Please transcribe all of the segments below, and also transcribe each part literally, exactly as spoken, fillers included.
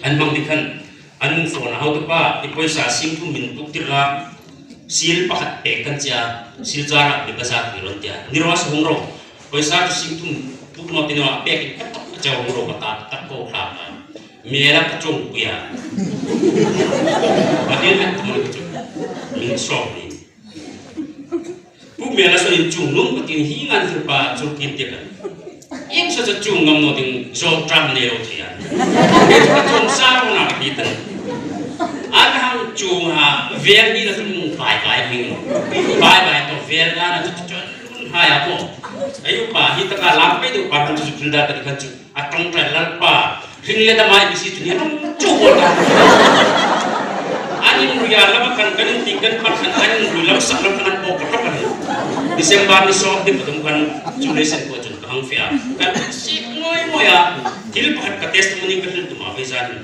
An hmang ding khan, an hung phone a, "Hotupa, i poisa sing thum min tuk tir la, sil pakhat pek kan tia, Silchar-a mi bazar pui rawh," an tia. "Ni raw, sa hung ro. Poisa chu sing thum tuk naw ti naw, pek in ka tak ka chau hung ro," ka ta, tak ko thla ka. Mela ka chungpui a. Pathien met tum ka chu. Min sawm ni. Pu Mela Suon in chungnung ka ti hi ngan thil pa chu kin te ka. Ieng sa chu chung ngam naw ding zo tram nei lo thei a. Ke chu ka chung sa lo na ka ti ta. A ka hang chung a, vel ni la chu mung bai bai hing. Bai bai to vel na na chu chu chun hai a po. Ayu pa hi ta ka lam pe du pa kan chu chu da ta kan chu. A ṭawngṭai Lalpa, hring le dam ei mi si chu ni ram chu bol ka. An inrui a lama kan, kan inti kan pat khan, an inrui lam sak lam khan an bawk ka ṭawk a ni. December ni sawm hni pathum khan chu Lesson ko chun ka hang fe a. Kan sik ngoi ngoi a, thil pakhat ka testimony ka hril tum a, vawisun hin.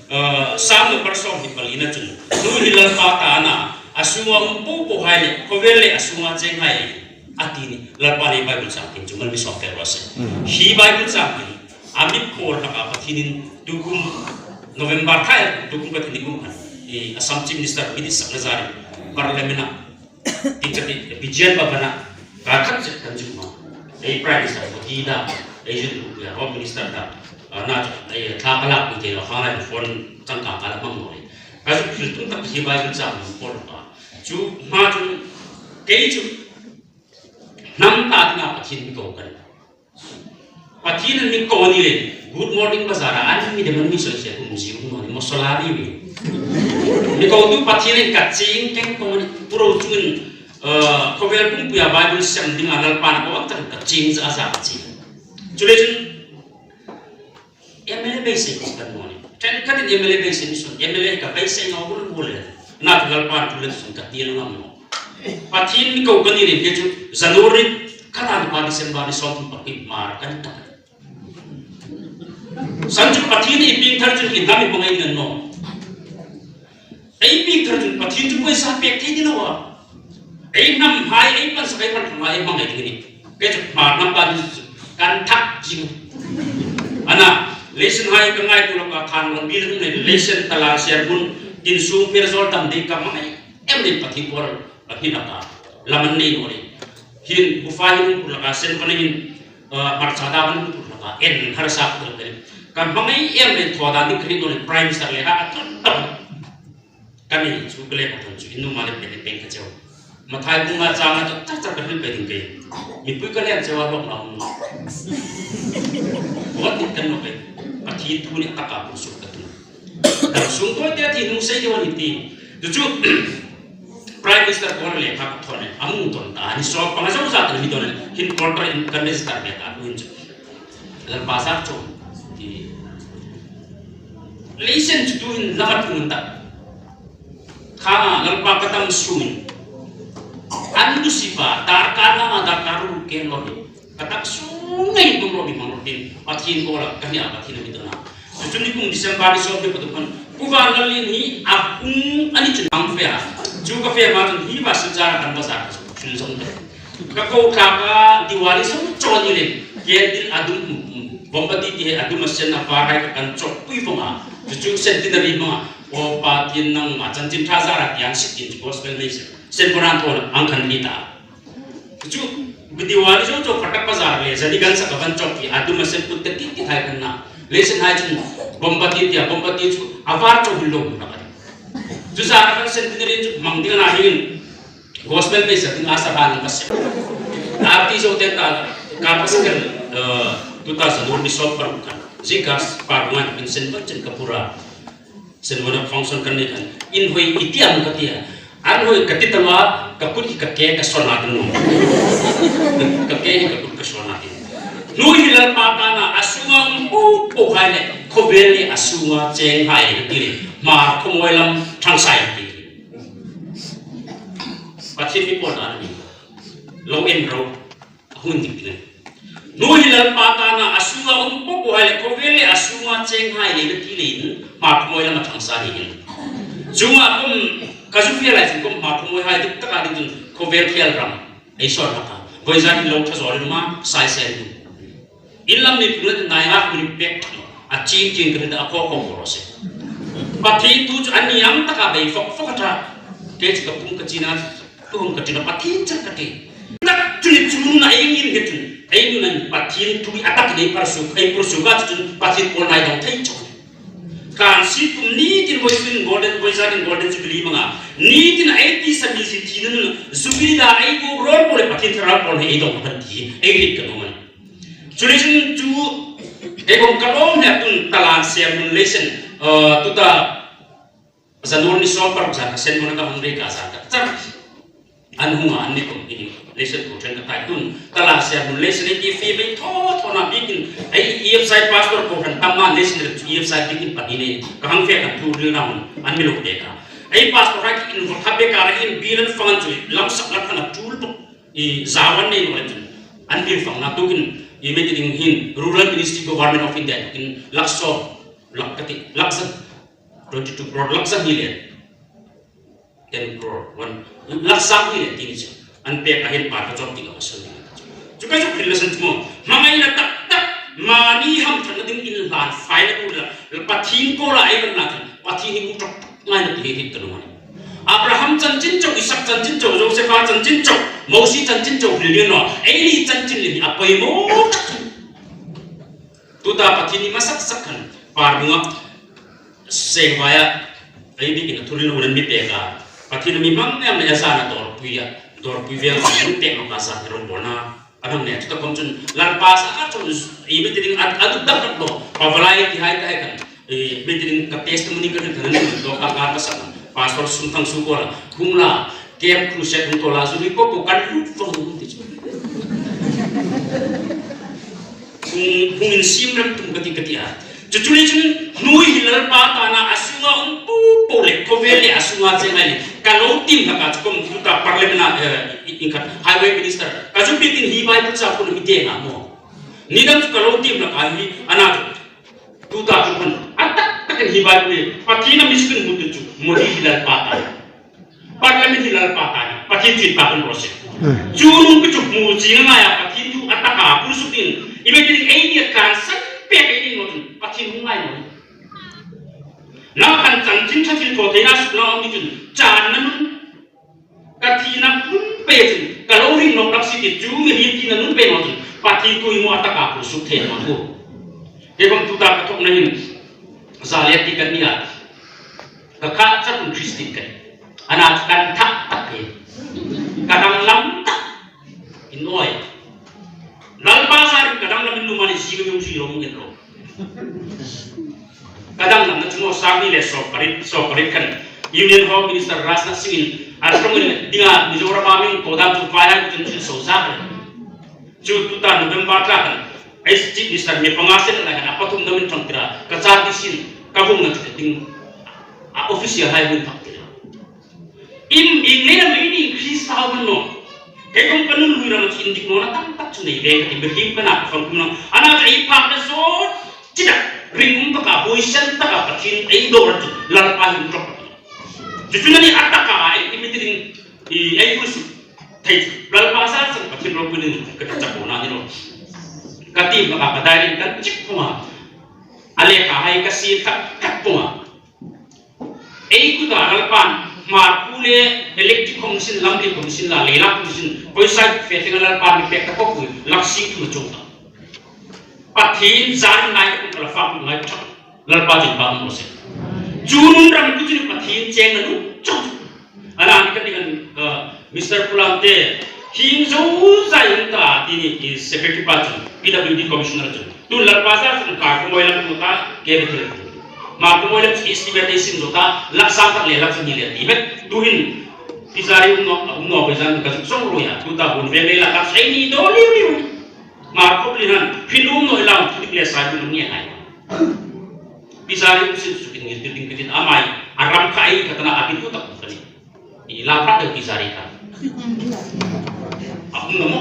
Eh, Sam number sawm hni palina chun, "Nu hi Lalpa ta a na, a sunga um po po hai le, khawvel le a sunga cheng hai," a ti ni. Lalpa le Bible chang tin chu mal mi sawm fel raw se. Mm. Hi Bible chang tin, a mi pawl hlaka Pathienin tukum November thla, tukum Pathienni kum khan, i Assam Chief Minister mi dit sakna zarin Parliament-a, tin ka ti, Bijan Bhavan-a, ka khat zet kan chu ma. Ei Prime Minister Modi da, ei zin tu ya Home Minister da, a na chu, ei thla ka lak pui te lo, khang lai phone chang ka ka la mang lo le. Ka chu thil tum tak hi Bible chang pawl hlaka. Chu hma chu, kei chu, hnam ta dingin Pathien mi ko ka nih. Pathien mi ko ni le, Good Morning Bazaar-a an mi dem an mi soi se kum zi um naw ni, masala ni mi. Mi ko tu Pathienin ka ching keng ko ni, puro chun, eh, khawvel pumpuia Bible sem dinga Lalpan ko an ka ching za za ka ching. Chu le chun, M L A beisei ko kan naw ni. Ṭhenkhatin M L A beisei ni sun, M L A ka beisei naw bul bul le. Na tu Lalpan tu le sun ka ti ngam naw. Pathien mi ko ka ni le ke chu January ka ta ni pa December ni sawm thum pakhat Hmar kan ta. San chu Pathien i pieng thar chun i hnam i hmangai ding a ni naw. Ei pieng thar chun Pathien chu poisa pek thei ni lo a. Ei hnam hai, ei pansak, ei pan hai, ei hmangai ding a nih. Kei chu Hmar hnam pa ni chu kan thak ching. A na, Lesson hai ka ngaituo hlaka khan long bil hung nei, Lesson tala sermon, tin sung per zol tam ding ka hmangai. Em ni Pathien kuoma, Pathien hlaka. Lam an nei naw ni. Hin, bu fa hin, hlaka sen ko nei hin, eh, Hmar cha da ban hlaka. En, harsa ko nei. Ka hmangai em ni thaw dan ding ka hriet naw ni Prime Minister le ha ka thon tam. Ka ni chu ka le ka thon chu, in nu ma le pe ni peng ka cheu. Mathai bung nga chang a tak tak ka hril pe ding kei. Mipui ka leng cheu a lawk na hung. Wat ni kan lo pe. Pathien thu ni taka pun suk ka tu. Dam sung ko te ti nung sei de wani ti. Tu chu Prime Minister ko le ka thon ne. Amu ton ta ni so pa zo za ta ni ton ne. Hin portal in kan register be ta tu hin chu. Lalpa zar chom ti. Lesson chu tu hin lamat mun ta. Kha Lalpa ka dam sungin. An du si pa, darkar na ma darkar ru ke lo ni. Ka tak sung ngai bum ro bi mang ro tin. Pathien ko la, ka hia Pathien mi dona. Chu chu ni kum December ni sawm hni pathum khan. Kuva lalin hi a hung a ni chu nang fe a. Chu ka fe ma chun hi va Silchar kan bazar ka chu zong ta. Ka ko ka ka Diwali sung chon ni le. Candle a dum, mombati ti a dum a sen a var hai ka kan chok pui vong a. Chu chu centenary ma. O Pathien nangma chanchin ṭha zara tiang sitin gospel mei sen. Sen koran thon ang khan ni ta. Chu Diwali zo zo fatak bazar le zani gan sa ka van chok ti a dum a sen put te ti ti thai kan na. Lesson hai chun mombati ti a mombati chu a var chok lo na ka. Chu zara kan centenary chu mang ding na hin. Gospel mei sa ding a sa ban ka se. Arti zo te ta ka ka se kan, eh, tu ta sa dur ni so par kan. Zika par ngan bin sen ban chen ka pura. Sen wana function kan nei kan. In hoi itiam ka tia. An hoi ka ti ta wa ka kut hi ka ke ka sona ding. Ka ke hi ka kut ka sona ding. Nu hi Lalpa ta na a sunga um po po hai le. Khawvel le a sunga cheng hai le ti le. Hmar khawmawi lam thang sai ti le. Pathien mi pawl ta ni. Lo en ro. A hung dik le. Nu hi Lalpa ta na a sunga um po po hai le khawvel le a sunga cheng hai le ti le in Hmar khawmawi lam a thang sa ni hin. Chunga kum ka zu fe lai chun kum Hmar khawmawi hai dik taka ding chun khawvel khel ram. Ei sor ka ta. Voi zan lo tha zor ma sai sen. In lam ni pula nai ha mi pek. A chin chin ka ring a, khaw khaw khaw se. Pathien thu chu a ni ang taka bei fawk fawk a ta. Kei chu ka pung ka chin a, tu hung ka ṭin a, Pathien char ka ti. Tak chu ni chu na ei ngim nge chun. Ei nun an Pathien thu a tak nei par su, ei par su ka chun Pathien ko nai dong thei chok. Kan si kum ni tin voi sun golden, voi sa tin golden jubilee manga. Ni tin ei ti sa mi si ti nun jubilee da ei ko ro ko le Pathien thara ko nei ei dong pan ti. Ei rik ka dong an. Chuleiin chu, ei khom ka lawm hle tun tala sermon lesson, eh, tuta, January ni sawm paruk zan ka sermon ka hung rei ka zan ka char. An hung a, an ni khom ini lesson ko ṭhen ka tai tun, tala sermon lesson ei ti fe bei thaw thaw na bikin, ei E F C pastor ko ṭhen tam ma lesson chu E F C bikin pa ni nei, ka hang fe kan thu ril na hun, an mi lo te ka. Ei pastor hai ki in vo tha be ka ra in bilan fangan chu, lam sak lam fangan tul tuk. I zawan nei lo chun. An bil fang na tukin, i meeting hin Rural Ministry Government of India tukin lakh sawm, lakh kati, lakh san, twenty two crore lakh san hi le. Ten crore, one, lakh san hi le, ti ni chu. An pek a hin par ka chawp ding a san ding. Chu ka chu hril la san chu mo. Hmangaina tak tak, mani hamṭhatna ding inhlan fai na tu la. Pathien ko la ei ban na kan. Pathien hi ku chok. Ngai na ti hi ta lo ni. Abraham chanchin chau, Isak chanchin chau, Joseph chanchin chau, Mosi chanchin chau, hril ni naw. Ei ni chanchin le ni a poimaw tak. Tuta Pathien ni masak sak khan, par bunga, seng vaia, ei bikin a thu hril hun an mi pek a. Pathien mi hmang em le a zana dawrpui a, dawrpui vel mi pek lo ka sa rong bona. A hang ne, chuta khom chun, Lalpa sa a chun, i meeting a, a duk dak dak lo, pavalai ti hai ti hai khan, i meeting ka testimony ka rin khan, to ka ka ka sa, Pastor Sum Thang Su ko la, hung la, Camp Crusade hung to la, zuri ko ko kan lut fo hung ti chu. Hung, hung insim rem tum ka ti ka ti a. Chu chu ni chun, hnui hi Lalpa ta na a sunga um pu pu le, khawvel le a sunga che ngai le, ka lo tim na ka chu khom tuta parliament a, eh, i, i khat, highway minister, ka chu pi tin hi Bible chapter mi te na mo. Ni dam chu ka lo tim na ka hi, ana chu. Tuta chu khon, a tak tak hi Bible ni, Pathien a mi sin mu tu chu, mo hi Lalpa ta. Parliament hi Lalpa ta ni, Pathien chu pa kan ro se. Hmm. Chu nung pi chu mu chi nga ya, Pathien chu a taka, pur su tin, i meeting ei ni kan san pe pe ni mo chu, Pathien hung ngai mo. Na kan chanchin chanchin ko te na su na mi chun, chan na nun, Ka thina nun pei chun, ka lo ring nawk rak si ti chu, mi ni thina nun pei naw chun, Pathien thu hi mo a taka pur suk thei naw chu. Kei khom tuta ka thawkna hin, za le ti kan ni a. Ka kha chak un Christian kan. Ana kan thak tak ke. Ka danglam tak. In oi. Lalpa sa ring ka danglam in lu mani si ka mi si lo mu in lo. Ka danglamna chu mo sang ni le sawpariet, sawpariet khan Union Home Minister Rajnath Singh in a ṭawngin dinga Mizoram a mi ko dam chu vai hai chun thil so zak le. Chu tuta November tla khan Vice Chief Minister mi panga sen lai khan a pathum dam in ṭawng tira ka char di sin ka vung na chu ding a official hai hun thak tira. Im, im nei na mai ni Krista hau man no. Kei kong ka nun hui ram chu indik nawna tam tak chu nei ve ka ti, mi him ka na ka fang kum na. Ana chu ei phak na zo, chi da, ring um taka, hoi sen taka, Pathien ei dawr chu, Lalpa hin ṭawk. Chu chu na ni a taka, ei ti mi ti ding, i, ei hu su. Thei chu, Lalpa sa sang Pathien ro pun in ka ta chak na ni lo. Ka ti ma ka, ka dai ring kan chik kuma. A lekha hai ka si tak tak kuma. Ei kuta Lalpan, Hmarkhawm le electric khom sin, lam le khom sin la, leilak khom sin, poisa fe teng Lalpan mi pek ta khop pui, lak sing thum chawk ta. Pathien zar ngai ka kum ka la fak ngai chawk. Lalpa chun pa mo se. Chu nun ram ku chu Pathien cheng na nu chawk. Ana ni ka ti kan, uh, Mister Pulamte, hing zo zai hung ta, ti ni ki secretary pa chun, P W D commissioner chun. Tun Lalpa sa chun ka ko moi lam ko ta, ke be thil. Ma ko moi lam estimate ei sim zo ta, lak sang tak le lak sang ni le ti bet. Tuhin, Pizari um no, um no, Pizari ka suk song ro ya. Tuta hun ve ve la ka sei ni do liu liu. Ma ko li han, phin um no la, tu le sa tu ni ai. Pizari um sin su kin ni tu ding kin amai, aram ka ai ka ta na a pin tu tak ka ni. I la prat deu Pizari ka. A hung na mo?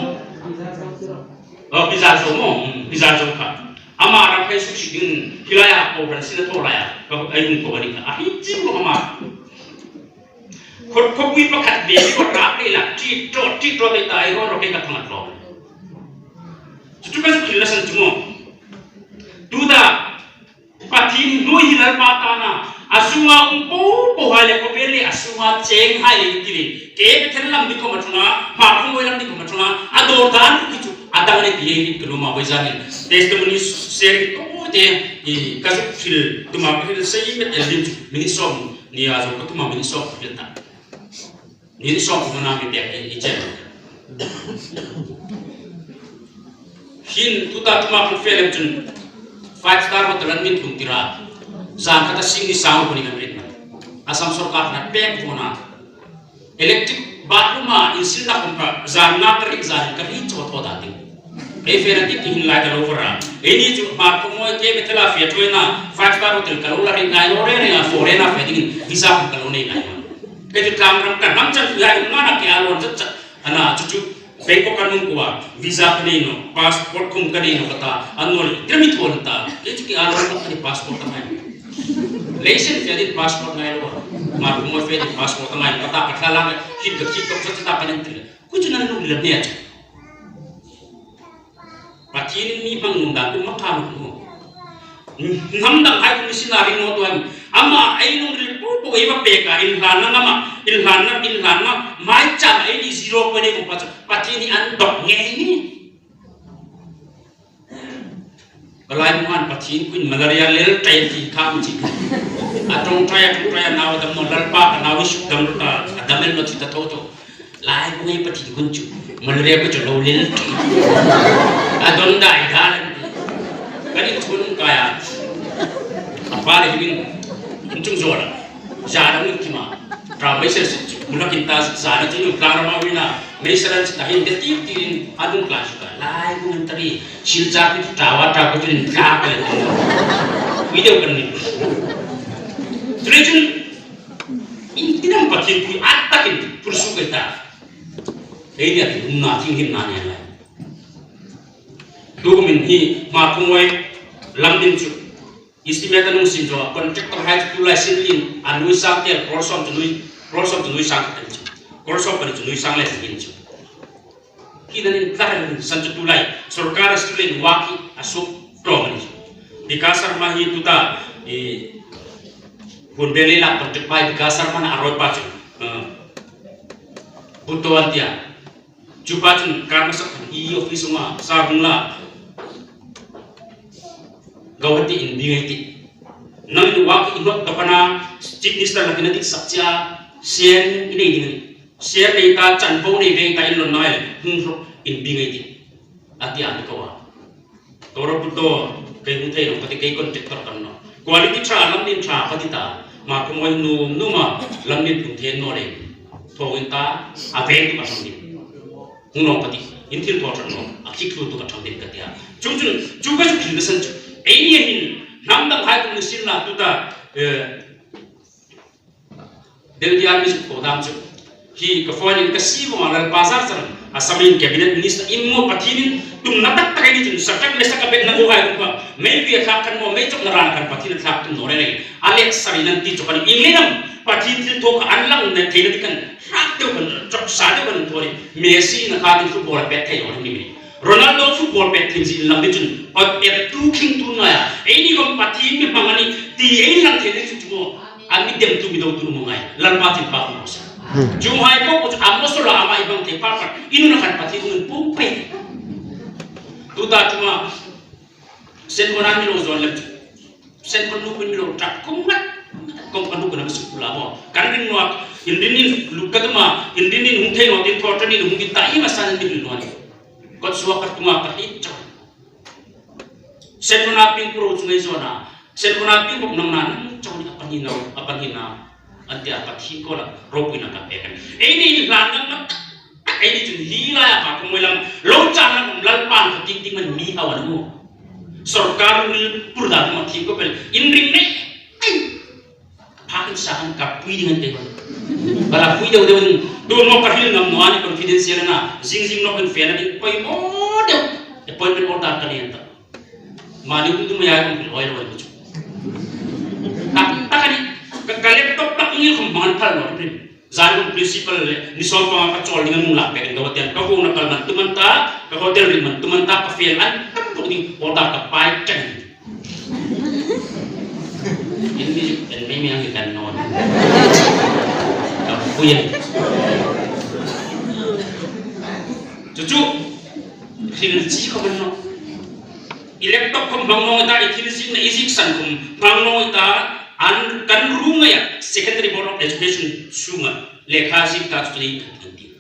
Oh, Pizari zo mo? Hmm, Pizari zo ka. Ama ram kai su shi ding, hilai a ko ran sin tho lai a. Ka ai hung ko ni ka. A hi chi mo ama. Khot khopui pakhat be ko ra ke la, ti to, ti to de ta ai ro ro ke ka thang lo. Chu chu ka su khil la san chu mo. Tu da. Pathien hnuoi hi Lalpa ta a na, a sunga um po po hai le khawvel le a sunga cheng hai le ti le. Ke Bethel lam ni khawm a ṭhang a, Hmarkhawmawi lam ni khawm a ṭhang a, a dawr dan hi chu a dang a nih ti hi ka luma vawi zanin. Testimony sharing to te, i ka zuk hril tuma ka hril sei met el ding chu, minute sawm ni a zo ka tuma minute sawm ka hril ta. Ni sawm kuoma mi pek ei chen. Hin tuta tuma kan fe lem chun five star hotel an min thun tira. Zan khata sing ni sang ko ni kan rin. Assam sorkar na pek ko na. Electric bathroom a insilna khom ka zan na ka ri zan ka ri cho tho da ding. Ei fe na ti ti hin lai ka lo vara. Ei ni chu Hmarkhawmawi ke Bethel a fe ṭhuoina five star hotel ka lo la ri ngai lo re re a foreign a fe dingin visa ka lo nei ngai lo. Kei chu tlang ram ka hnam chan thu ya in mana ke a lawm chat chat. Ana chu chu Bangkok kan hung kuo a, visa ka nei naw, passport khom ka nei naw ka ta, an naw le, ka mi thaw ta. Kei chu ke a lawm ka ni passport ka ngai. Leisin fe din passport ngai lo. Hmarkhawmawi fe din passport ka ngai. Ka ta ka thla la ka, hin ka khik tok chat chat ka nen tir. Ku chu nan lung le ne chu. Pathienin mi hmang nuom dan kum ma ka nuom. Hnam dang hai kum ni sina ring naw tuan. Ama ei lungril po po ei va pek a, inhlanna ngam a, inhlanna, inhlanna maicham ei ni zero point ei kum pa chu. Pathien hi an dawk ngei ni. Ka laibung an Pathien kuoin malaria lel tai ti kha mi chi. A ṭawngṭai, a ṭawngṭai a nau dam naw Lalpa ka nau suk dam ru ta, a dam el naw ti ta tho tho. Laibung ei Pathien kuoin chu malaria ko chu lo lel ti. A don dai dal. Ka ni thun ka ya. A pa le hin chung zo la. Za dam ni ki ma. Tra mai ser si chu. Mula kin ta za na chu tlang ram a wina. Mei saran si tahin de ti ti in a dung kla si ka. Laibung an tari. Silchar ni ta wa ta ko tin tla ka le. Video kan ni. Three chun in tinam Pathien pui at takin pursu ka ta. Ei ni a ti um na thing hin na ne lai. Tu min hi Hmarkhawmawi lam ding chu. Estimate an hung sim zo, contractor hai chu tulai sin lin, a nuoi sang tel, crore sawm chu nuoi, crore sawm chu nuoi sang tel chu. Crore sawm pali chu nuoi sang le sin chu. Khi dan in tlar in san chu tulai, sorkar student wa khi a suk tlawm a ni chu. Vikas Sharma hi tuta, eh, hun bel la contract bai Vikas Sharma na a ruoi pa chu. Eh, Bhutto an tia. Chu pa chun kar hmasa khan E office-a sa hung la. Guwahati in bieng ei tih. Nangin wa khi inhok tawk a na, Chief Minister lakin a dik sak che a, share i nei ding a nih. Share nei ta, chan po nei ve ta in lo nai, hung hlok in bieng ei tih. A ti a ni ko a. Tawra Bhutto, kei hung thei naw ka ti, kei contractor ka ni naw. Quality ṭha, lam ding ṭha ka ti ta. Hmarkhawmawi nuom nuom a, lam ding tum thei naw le. Thaw in ta, a ve tu ka ṭhang ding. Hung naw ka ti, in thil thaw ṭhat naw, a khik thlu tu ka ṭhang ding ka ti a. Chung chung, chu ka chu thil ka san chu. Ei ni hin, hnam dang hai kum ni sin la tuta, eh, Delhi Army suk ko dam chu. Hi ka phone in ka si vong a Lalpa zar zar. Assam in cabinet minister in maw Pathienin tumna tak tak ei ni chun Shadrach, Meshach, Abednego hai kum kha. Meipui a thlak khan maw, meichawkna ran khan Pathien a thlak tum naw reng reng. A let sari nan ti chu khan in le nam Pathien thilthaw kha an lang na theina ding khan. Hrak deu khan, chawk sa deu khan thaw ni. Messi na kha ding football a pet thei naw ni mi. Ronaldo football pet thiem si in lang ding chun. Pat ep tu khing tu na ya. Ei ni khom Pathien mi hmang a nih. Ti ei lang thei ding chu maw. A mi dem tu mi do tu mu ngai. Lalpa tin pa mu sa. Hmm. Chu hai ko ko chu a maw so la a mai bang thei pa pa. Inu na khan Pathien nun pu pe. Tuta chu ma. Sen ko nan mi lo zon lem chu. Sen ko nu kun mi lo tak kum ngat. Kong ko nu kun mi su la mo. Kan ring no. In ring in lu ka ma. In ring in hung thei no tin thaw tan in hung in ta i ma san mi ring no ni. Kot suak ka tunga ka hit chau. Sen ko na ping kuro chu ngai zona. Sen ko na ping bok nang na nang chau ni a pani na, a pani na. An tia Pathien ko la, ropuina ka pek a nih. Ei ni hlan nang ma, ei ni chun hi la ya ka ko moi lam, lo chan lam Lalpan ka ting ting man mi hawan mu. Sorkar mi pur da ma thiem ko pel, in ring nei. Ei. Phakin sa han ka pui ding an te ko. Bala pui deu deu ding. Dun mo ka hil ngam naw a ni confidential a na. Zing zing nawk in fe na ding poi mo deu. E poi pen order ka ni an ta. Mani um dum ya kum pil oil oil chu. Tak tak a ni. Ka, ka laptop tak ni khom man phal naw rin. Zan kum principal le ni sawm panga ka chawl ding an hung lak pek an ka hotel. Ka hung na kal man tum an ta. Ka hotel ring man tum an ta. Ka fail an tam tum ding order ka pai tan. Music en mei mei ang kan non. Ka pui ang. Chu chu. Thil chi khawm an naw. I laptop khawm hmang naw ta, i thil ziekna i zieksan khawm hmang naw ta, an kan ruong a, Secretary Board of Education sunga lekha ziek ta chu ni kan ti.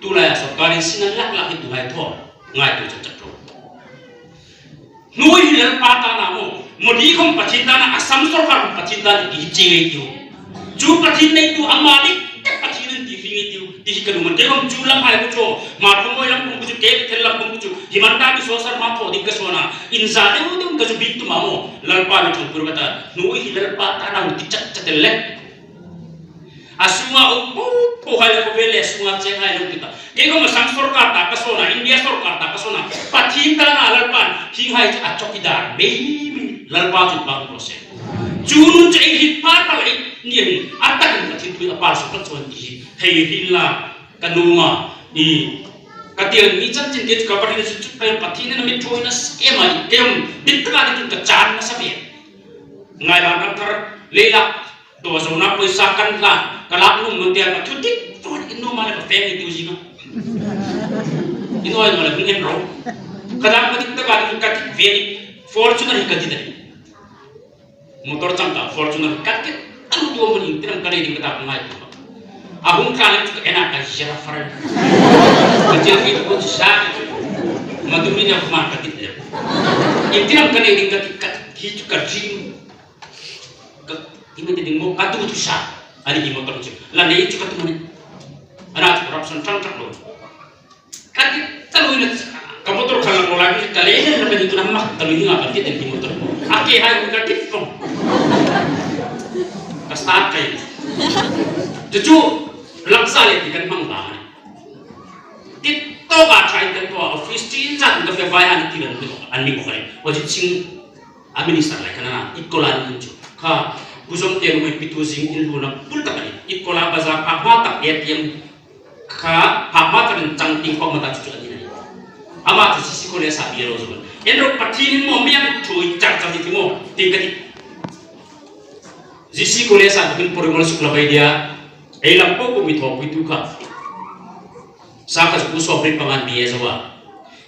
Tulai a sawrkarin sin an lak lak hi tulai thaw ngaituo chak chak ro. Hnuoi hi Lalpa ta a na maw, Modi khawm Pathien ta a na, Assam sawrkar khawm Pathien ta a na ti hi chi ngei tiu. Chu Pathien neitu ama ni tak Pathien an ti hi ngei tiu. Ti hi ka lung an te khawm chu lam hai ku chu, Hmarkhawmawi lam kum ku chu, Capital lam kum ku chu, hi man ta mi so sar ma thaw ding ka sawn a. In za deu deu ka zu bik tu ma maw, Lalpa mi thong pur ka ta. Hnuoi hi Lalpa ta a na ti chak chak el le. A sunga um po po hai le, khawvel le sunga cheng hai lo ti ta. Kei khawm Assam sawrkar ta ka sawn a, India sawrkar ta ka sawn a. Pathien ta a na Lalpan hieng hai chu a chawkidar mei mei, Lalpa chu pang ro se. Chu nun chu ei hriet pha ta lei ni hin, a takin Pathien thu a pal suok ka chuan ti hi. Hei hi la ka nuom a, i ka ti ang, mi chanchin te chu ka va hril chu chu Pathien a na mi thuoi na se ma, kei um dik taka ni tun ka chan na sa ve. Ngai la kan thar lei la. Tawzawna pawisa kan hlan, ka lak nuom naw ti a, ka thu dik tawk in nuom a le ka feng i tiu zie ka. I nuom a le hung en ro. Ka dam ka dik taka ding ka dik ve ni, Fortuner hi ka dit a ni. Motor chang ta Fortuner ka dit a ni, tu mo ni, tiram ka nei ding ka ta ngai tu. A hung ka le chu ka en a ka zera far. Ka zera ki ko sa. Madhuri na kuma ka dit le. Tiram ka nei ding ka dit ka, hi chu ka dream. Ka, i mi ti ding mo, ka tu tu sa. Ani hi motor chu. La nei chu ka tu mo ni. Ana chu corruption tang tang lo. Ka ti ta lo ni, ka motor ka la lo la ni ka le ni la ni tu na ma ta lo ni nga ka ti ding hi motor. A ke hai ka ti phong. Ka start kai. Chu chu, laksa le ti kan mang ba ni. Ti to ka chai ta to office ti zan ka fe vai an ti ran ni an mi ko kai. Wa ji ching A minister lai khan a na, Itkola ni chu. Kha, Pu Zawmte ruom ei pitu zing in luna pul tak a ni. Itkola bazar pha hma tak A T M. Kha, pha hma tak in chang ting khawm ta chu chu a ni a ni. Ama chu C C College-a B L O zo. En ro Pathien in maw mi an thu i char char ni ti maw, ti ka ti. G C College-a bukin Porimol Suklabaidya, ei lam po po mi thawpuitu kha. Sangkhat zakuo sawmhni panga an B A zo a.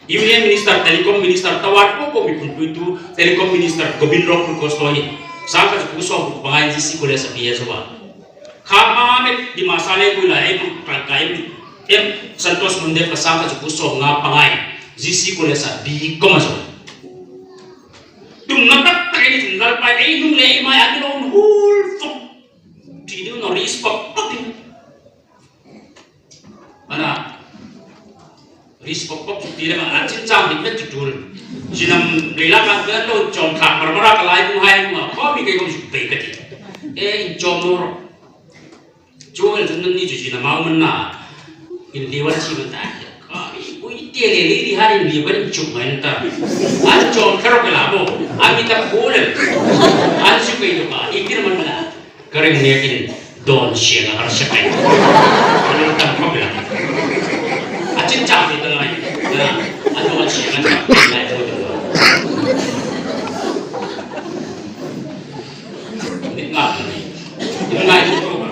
Union Minister, Telecom Minister, tower po po mi phunpuitu, Telecom Minister Gobind Rao Purkos to hi. Sangkhat zakuo sawmhni panga in G C College-a B A zo a. Kha ma me di ma sa le bui la em, ka em, em, Santosh Munde pa sangkhat zakuo sawmnga panga in G C College-a B Com a zo. Tumna tak tak ei ni chun Lalpa ei nung le ei mai an lo hul fuk. Ti deu naw ris pop pop in. Ana, ris pop pop ti le ma, a chin chang dik met chu tul. Chinam leila ka ka lo chom thak mar mar a ka lai hung hai hung a, khaw mi kei khawm suk pei ka ti. E, in chom naw ro. Chu el chu nun ni chu chinam a um na. In liver chi man ta. Ka mi pui te le le ni ha in liver in chuk man ta. An chom thar ka la mo. A mi ta ko le. An su kei lo ka. I kir man la. Ka ring nekin dawn sienga har sienga. Ka lo tam khawp el a. A chin chang ni ta ngai. Na, a dawn sienga ta ngai ko ta. Ni nga ni. Ni ngai ko ta.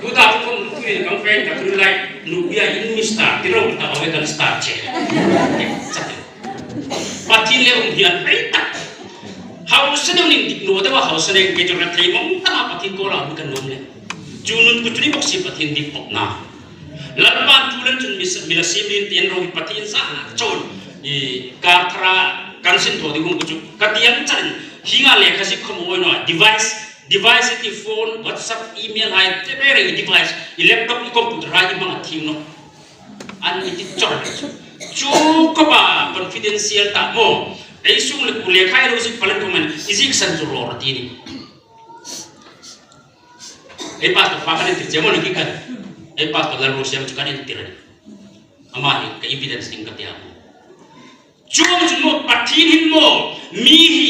Tu ta ko ni kan friend ta tu lai. Nu ya in mi star, ti ro ta o kan star che. Pathien le um hian hei tak. Hausa deuin dik naw deu a, hausa deuin ke chu rat thei mawng taka Pathien kuoma mi kan nuom le. Chu nun ku chu ni bawk si Pathien dik bawk na. Lalpan thu len chun mi, mi la sim lien tien ro hi Pathien sa na chun. I ka thara kan sin thaw ding hung ku chu. Ka ti ang chan hi nga le ka zik khawm awi naw. Device, device ti phone, WhatsApp, email hai te be rei device. I laptop, i computer hai i hmang a thim naw. An mi ti chawr. Chu khawpa confidential ta maw. Ei sung le ku le khai lo zik palan ko man. I zik san chu ro ra ti ni. Ei pastor pa kan ti che maw ni ki kan. Ei pastor la ro siam chu kan ti ra ni. Ama hi ka evidence ding ka ti a. Chuong chu maw Pathien hin maw mi hi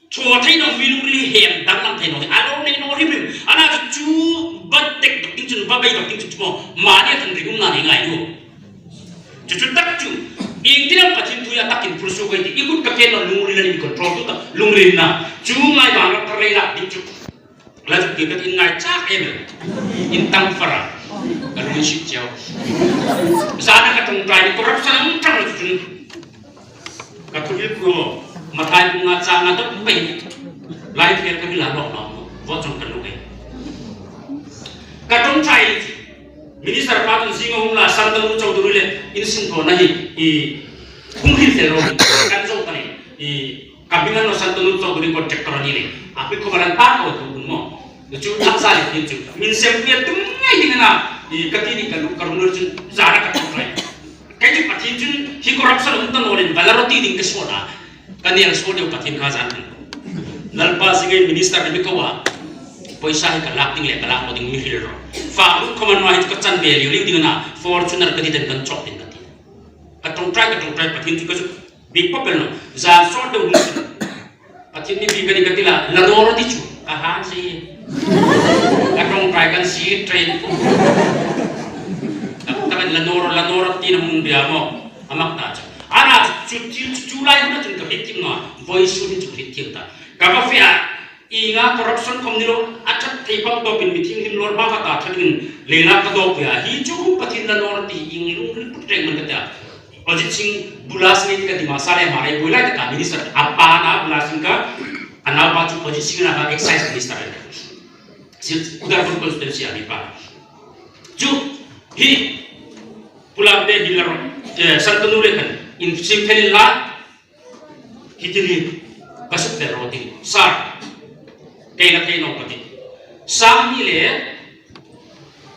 thaw thei naw mi lungril hi hem danglam thei naw hi a lo nei naw hrim hrim. Ana chu chu bat tek dok ding chun ba bei dok ding chun chu maw mani a kan ring um na nei ngai u. Chu chu tak chu ieng tin am Pathien thu a takin phur suok ei ti i kut ka ken naw lungril a ni control tu ta lunglinna. Chu ngai bang rak thar lei lak ding chu. La chu ki ka tin ngai chak em em. In tang fara. Ka lung si cheu. Zana ka ṭawngṭai ni corruption ang tang chu. Ka thu il ku mathai ku nga chang na to pe. Lai phial ka mi la lok lok. Vo chong ka lu ke. Ka ṭawngṭai minister pa tun zinga hung la Santanu Chowdhury le in sin ko na hi i hung hil tel ro kan zo ta ni. I ka bingan lo Santanu Chowdhury contractor ni le. A pi ko balan pa ko tu mo. Chu a sa le tin chu. Min sem ku ya tum ngai ding na. I ka ti ni ka lu ka rum lo chu zara ka ṭawngṭai. Kei chu Pathien chun hi corruption um ta naw leh, Valero ti ding ka suo na. Ka ni ang suo deu Pathien kha zan. Lalpa si ngai minister ni ko wa. Poisa hi ka lak ding le ka lak naw ding mi hril ro. Fa lu khawm an ma hi chu ka chan ve liu liu ding na. Fortuner ka ti den kan chawk ding ka ti. Ka ṭawngṭai, ka ṭawngṭai Pathien chu ka chu bik pa pel naw. Zan suo deu. Pathien ni bik ka ni ka ti la, la nawr ti chu, ka han si. Ka ṭawngṭai kan si train. Ka, ka la nawr, la nawr ti na mun bia mo. A mak ta chu. Ana chu, chu, chu, chu lai na chu ka hriet thiem naw. Voisun chu hriet thiem ta. Ka va fe a, ienga corruption khom ni lo, a ṭhat thei pang to pin mi thing him lor ba ka ta ṭhat in, le la ka dawk ve a. Hi chu Pathien la nawr ti ieng lung ri put reng man ka ta. Ajit Singh Bhula Singh ka ti ma sa le ma le bula ka minister a pa na Bhula Singh ka, a nau pa chu Ajit Singh na ka excise minister le. Si Udaipur constituency a mi pa. Chu hi Bhula te hi la ro, eh, Santanu le kan in sim fel la hi ti ni ka suk te ro ti. Sir. Kei na kei no ka ti. Sang ni le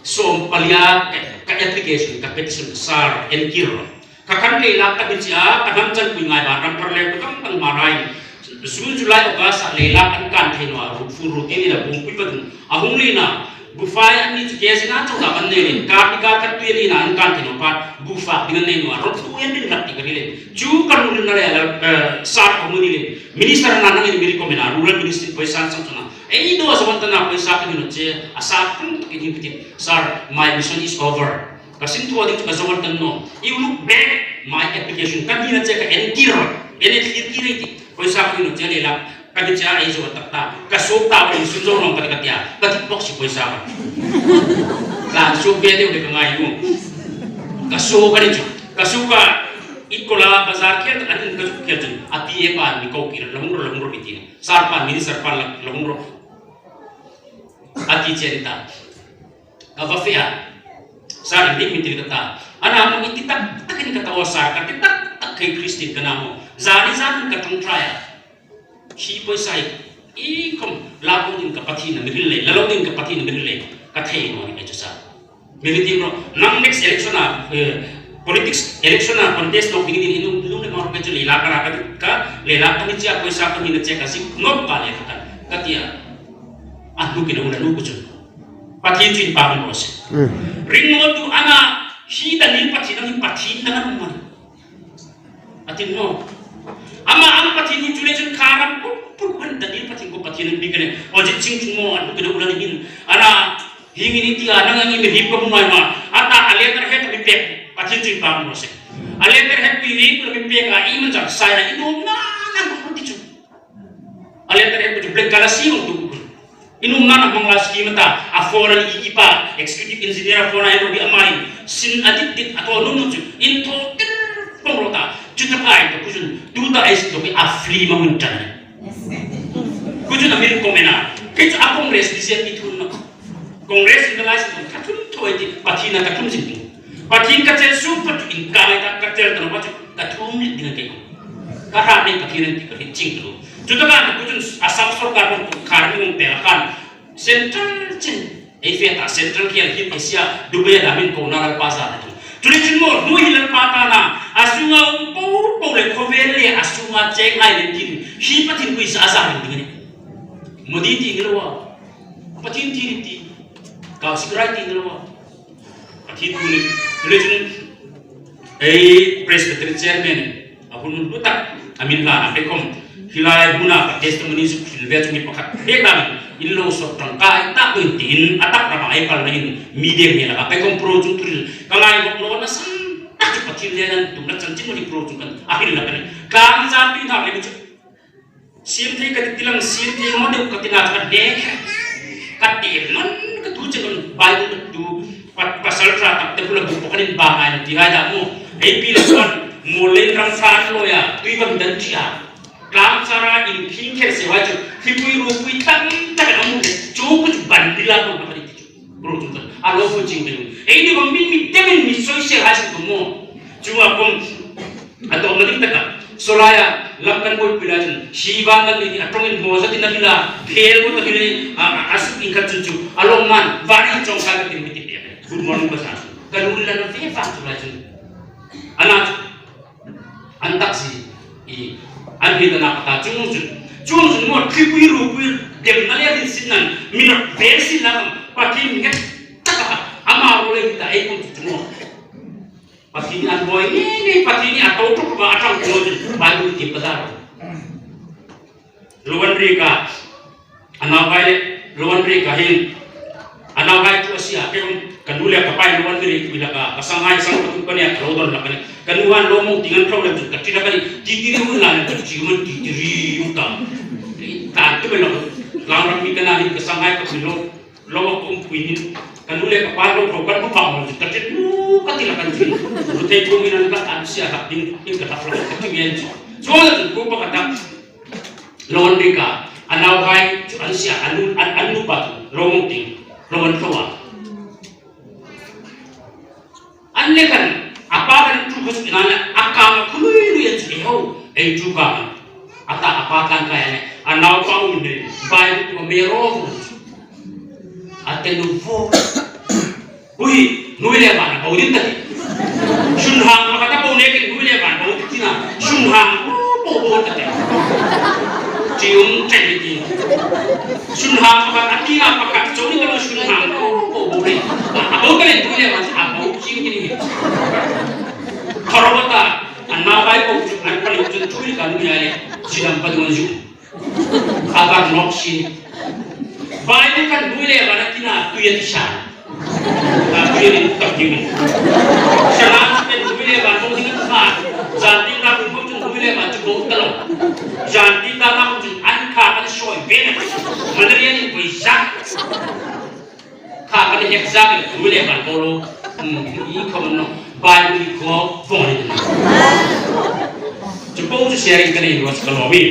Sawm palia ka, ka application, ka petition, sir, en kir ro. Ka kan lei lak ka hni chia, ka hnam chanpui ngai ba ram par le ka tang tang ma rai. June, July, August a lei lak an kan thei naw a, ru fu ru ti ni la bung pui pa dun. A hung lei na, bu fai an ni chu ke sina chau da kan nei lei. Ka pi ka ka tui lei na an kan thei naw pa, bu fa ding an nei naw a. Ro tu en din rak ti ka ri lei. Chu ka ru na le la, eh, sir ka mu ni lei. Minister na nang ni mi recommend a, rural ministry poisa sang sang na. Ei do sa wan ta na poisa ka ni no che, a sa kum ki ni ki. Sir, my mission is over. Ka sin thua ding chu ka zawal tan naw. You look back my application. Ka ni na che ka en kir. En e thlir kir ei ti. Poisa ka ni no che le la. Ka ni che ei zawal tak ta. Ka suk ta wa in sun zo nong ka ka tia. Ka ti bok si poisa ka. Ka suk be de ka ngai u. Ka suk ka ni chu. Ka suk ka it ko la bazar khel ta ka ni ka suk khel chu. A ti e pa ni ko kir la hung ro la hung ro bi ti. Sir pa minister pa la la hung ro. A ti chen ta. Ka va fe a. Sir, in ding mi ti ka ta. Ana mo i ti tak tak in ka ta wa sir, ka ti tak tak kei Christian ka na mo. Zani zan ka ṭawngṭai a. Hi poisa hi. I khom la ko ding ka Pathien a mi hril lei, la lo ding ka Pathien a mi hril lei. Ka thei naw ni ka chu sir. Mi hril ding ro. Nang next election a, eh, politics election a contest nawk ding in in lung le ma ka chu lei la ka ra ka ka lei la ka ni chia poisa ka ni na che ka si nok ka le ka ka. Ka tia. A hnu ki lo la nu ku chu. Pathien chu inpâk raw se. Mm. Ring naw tu ana hi Daniel Pathien ang hi Pathien dang an um a ni. A ti naw. Ama ang Pathien ni chu le chun kha ram puk puk an Daniel Pathien ko Pathien an bik a nih. Aw, Ajit Singh chu maw an bik a nih, ula ni hin. Ana hi mi ni ti a nang ang i mi hrip ka hmu ngai ma. A ta a letterhead a mi pek. Pathien chu inpâk raw se. A letterhead pi ri ku la mi pek a i man chak sai a i nuom na na ma ti chu. A letterhead chu black galaxy hung tu. I nuom na na hmang la scheme ta, a phone an i pa, executive engineer a phone a en ro bi a mai. Sin a dit dit a thaw nuom nuom chu. In thaw tir pawng ro ta. Chu ta kai ta ku chun. Tu ta ai sin to ki a free ma hun tan. Ku chun a min ko mena. Ke chu a Congress ni se ti thun na. Congress in the lies ka thum thaw ti, Pathien a ka thum zing. Pathien ka chel su pa chu in ka lai ta ka chel ta ma chu ka thum ni ding ke. Ka ha ni Pathien ti ka hin ching tu. Chu ta ka ku chun Assam sorkar ko khar ni pe khan. Central chin. Ei fe ta Central khel hin Asia Dubai la min ko na Lalpa za ta. Chu le chun mo nu hi Lalpa ta na. A sunga um po po le khovel le a sunga cheng ai le tin. Hi Pathien ku i sa za ding ni. Modi ti ni lo wa. Pathien ti ni ti. Ka sikrai ti ni lo wa. Pathien tu ni. Chu le chun. Ei Presbytery chairman. A hun lu tak. A min la na pe kom. Hi lai huna ka testimony su thil ve chu mi pakhat. He ka in lo sot tang kai ta ko in tin. A tak ra ma ei pal na in. Mi de mi la ka pe kom pro chu thil. Ka ngai bok lo na san. Tak chu Pathien le nan tu na chan chin mo ni pro chu kan. A hil la ka ni. Ka za pi na le chu. Siem thei ka ti lang, siem thei naw deu ka ti na ka de. Ka ti man ka tu che kan Bible ka tu pa-, pasal ṭha tak te kula bu kan in ba ngai ti hai da mo. Ei pi le pan mo len ram san lo ya, tui bang dan ti a. Tlang sara in khing kher se wa chu, hripui ropui tam tak a mu. Chu ku chu ban di la ko ka ti chu. Ro chu ta. A lo fu ching ding. Ei ni bang min mi te min mi soi se ha sin ko mo. Chu a kom. A to ma ding taka. Solaya lam kan boi pui la chun. Hi van kan ni a tong in mo sa ti na mi la. Phel mo ta mi le. A, a, a su in ka chun chu. A lo man. Van in chong ka ka ti mi ti pe. Good morning ba sa. Ka lu la na fe fa chu la chun. Ana chu. An tak si. I. An hi ta na ka ta chung chun. Chung chun mo hripui ropui. Dem na le rin sin nan. Mi na ve sin na kam. Pathien nget taka. Ama ro le ta ei kun chu mo. Pathien an boi ni ni Pathien ni a to to ba a tang ko ni Bible ti pa da. Loan ri ka. Anau hai loan ri ka hin. Anau hai chu a sia ke um. Ka nu le ka pai loan ri ka bila ka. Ka sang hai sang ka tu ka ni a lo don la ka ni. Ka nu han lo mo ti ngan problem chu ka ti la ka ni. Ti ti ri un la ni ka ti man ti ti ri un ka. Ta tu me la. Lang ram mi ka na hin ka sang hai ka tu lo. Lo a kum pui hin, ka nu le ka pa lo ko kan ko pa mo ka ti nu ka ti la kan ti. Lu thei ko min an ka an sia ka ding in ka ta lo ka ti ngen. So la ko pa ka ta. Loan ri ka, anau hai chu an sia, an nu, an, an nu pa lo mo ting, lo an ko wa. An le kan, a pa kan tu ko sina le, a ka ma ku lui lui an si ho, ei tu ka. A ta a pa kan ka ya le, a nau pa um le, bai ko me ro. A te nu vo. Ui, nu le ba na, bo din ta ti. Sun hang ma ka ta bo ne ke nu le ba, bo ti na. Sun hang, bo, bo, bo ta ti. Ti um ta ti. Sun hang ma ka ta ki na pa ka, so ni ta sun hang, bo, bo, bo le. A bo ka le nu le ba, a bo ki ni. Thoro ba ta, an ma bai ko, an pa ni ko thui ka nu ya le, si dam pa du ju. Abar nok si. Bai ni kan bu le ba na ki na tu ya ti sa. Na tu ya ni ta ki ni. Sa na kan bu le ba ko ni ka. Jan ti ta bu ko tu bu le ba tu ko ta lo. Jan ti ta na ko tu an ka kan soi be na. Malaria ni bu sa. Kha ka ni hek zak in, nu le ban bolo. Hmm, i khom no. Bai ni ko, vong ni. Chu po chu sharing ka ni lo ka lo mi.